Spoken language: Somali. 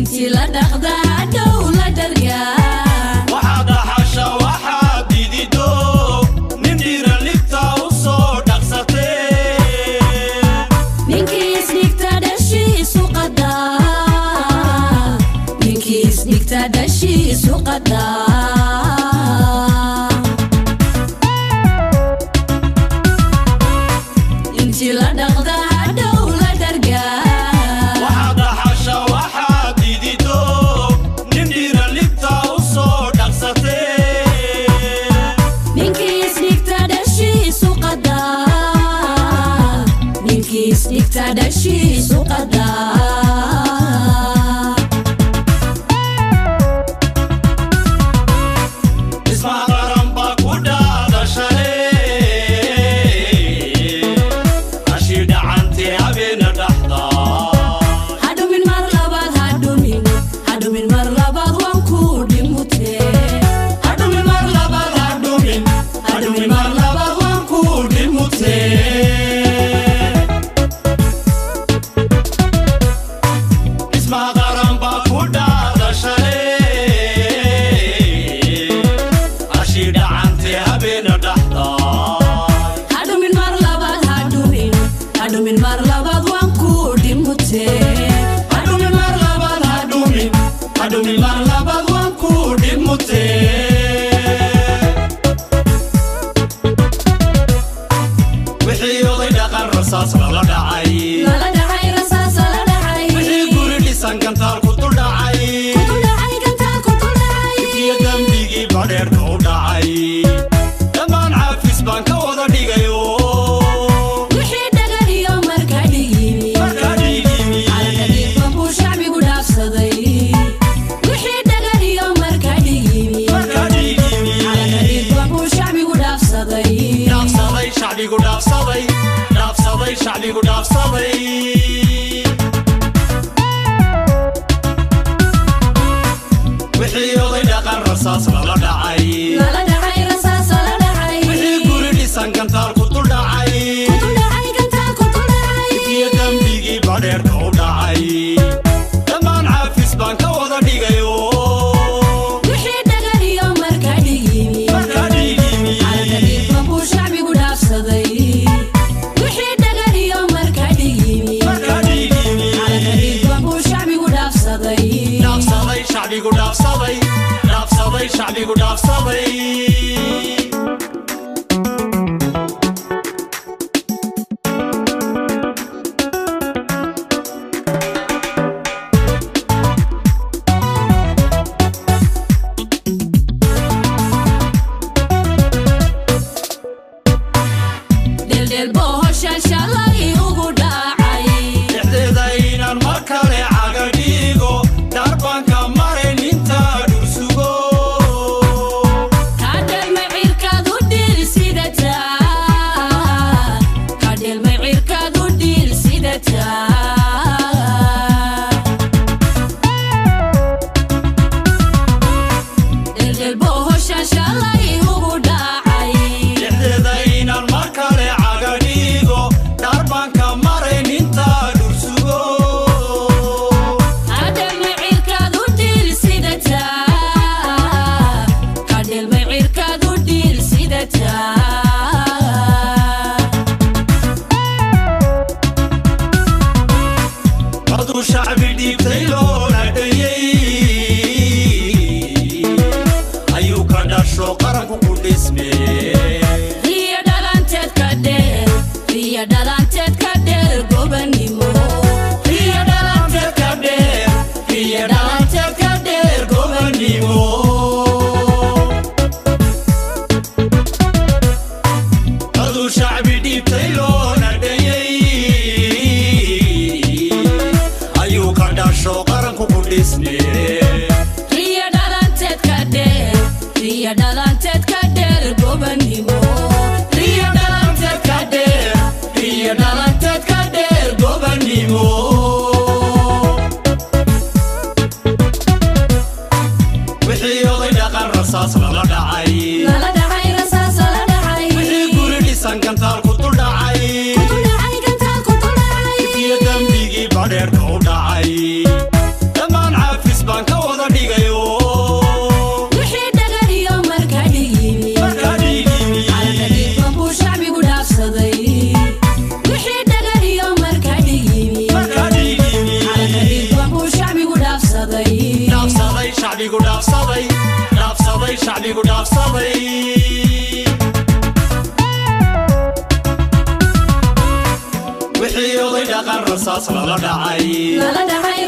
Intii la dhaqda hadhow la dhargaa. Waxaad dhaxasha waxaad didido, nin dhiiran libta u soo dhaqsatee. Ninkii isdhigta dhashiisu qadaa, ninkii isdhigta dhashiisu qadaa. Intii la dhaqda hadhow la dhargaa. Waxaad dhaxasha waxaad didido, nin dhiiran libta u soo dhaqsatee. Ninkii isdhigta dhashiisu qadaa, ninkii isdhigta dhashiisu qadaa. Dhismaha qaran baa ku dhaadashale, hashii dhacantee habeena dhaxda. Hadhumin mar labaad, hadhumin, hadhumin mar labaad, waan ku dhimutee. Hadhumin mar labaad, hadhumin, hadhumin mar labaad, waan ku dhimutee. Dhismaha qaran baa ku dhaadashale, hashii dhacantee habeena dhaxda. Hadhumin mar labaad, hadhumin, hadhumin mar labaad, waan ku dhimutee. Hadhumin mar labaad, hadhumin, hadhumin mar labaad, waan ku dhimutee. Wixii oday dhaqan rasaas lala dhacay, lala dhacay rasaas lala dhacay, wixii guri dhisan gantaal ku dul dhacay, ku dhacay gantaal ku dul dhacay, iyo dembigii badheerka u dhacay dhammaan caafis baan ka wada dhigayo. Wixii dhagar iyo marka dhigimi, markaa dhigimi, calanka dhiigban buu shacbigu dhaafsaday. Wixii dhagar iyo marka dhigimi, markaa dhigimi, calanka dhiigban buu shacbigu dhaafsaday. Dhaafsaday shacbigu, dhaafsaday, dhaafsaday shacbigu, dhaafsaday. Wixii oday dhaqan rasaas lala dhacay, lala dhacay rasaas lala dhacay, wixii guri dhisan gantaal ku dul dhacay, ku dhacay gantaal ku dul dhacay, iyo dembigii badheerka u dhacay dhammaan caafis baan ka wada dhigayo. Wixii dhagar iyo marka dhigimi, markaa dhigimi, calanka dhiigban buu shacbigu dhaafsaday. Wixii dhagar iyo marka dhigimi, markaa dhigimi, calanka dhiigban buu shacbigu dhaafsaday. Dhaafsaday shacbigu, dhaafsaday, dhaafsaday shacbigu, dhaafsaday. Dheeldheel bohosha shalay ugu dhacay, Dhexdeeda inaan mar kale caga dhigo darbanka marayn intaa dhursugo. Kadhelmay cirkaad u dhil sidataa, kadhelmay cirkaad u dhil sidataa. Dheeldheel bohosha shalay ugu dhacay, Dhexdeeda inaan mar kale caga dhigo darbanka marayn intaa dhursugo. Kadhelmay cirkaad u dhil sidataa, kadhelmay cirkaad u dhil sidataa. Coduu shacbi dhiibtay loona dhayey ayuu ka dhasho qaranku ku dhismee. Riya dhalanteed ka dheer, riya dhalanteed ka dheer gobanimo. Riya dhalanteed ka dheer, riya dhalanteed ka dheer gobanimo. Coduu shacbi dhiibtay loona dhayey ayuu ka dhasho qaranku ku dhismee. Riya dhalanteed ka dheer, riya dhalanteed ka dheer gobanimo. Riya dhalanteed ka dheer, riya dhalanteed ka dheer gobanimo. Wixii oday dhaqan rasaas lala dhacay, lala dhacay rasaas lala dhacay, wixii guri dhisan gantaal ku dul dhacay, ku dhacay gantaal ku dul dhacay, iyo dembigii badheerka u dhacay dhammaan caafis Dhaafsaday. Dhaafsaday shacbigu, dhaafsaday, dhaafsaday shacbigu, dhaafsaday. Wixii oday dhaqan rasaas lala dhacay. Lala dhacay.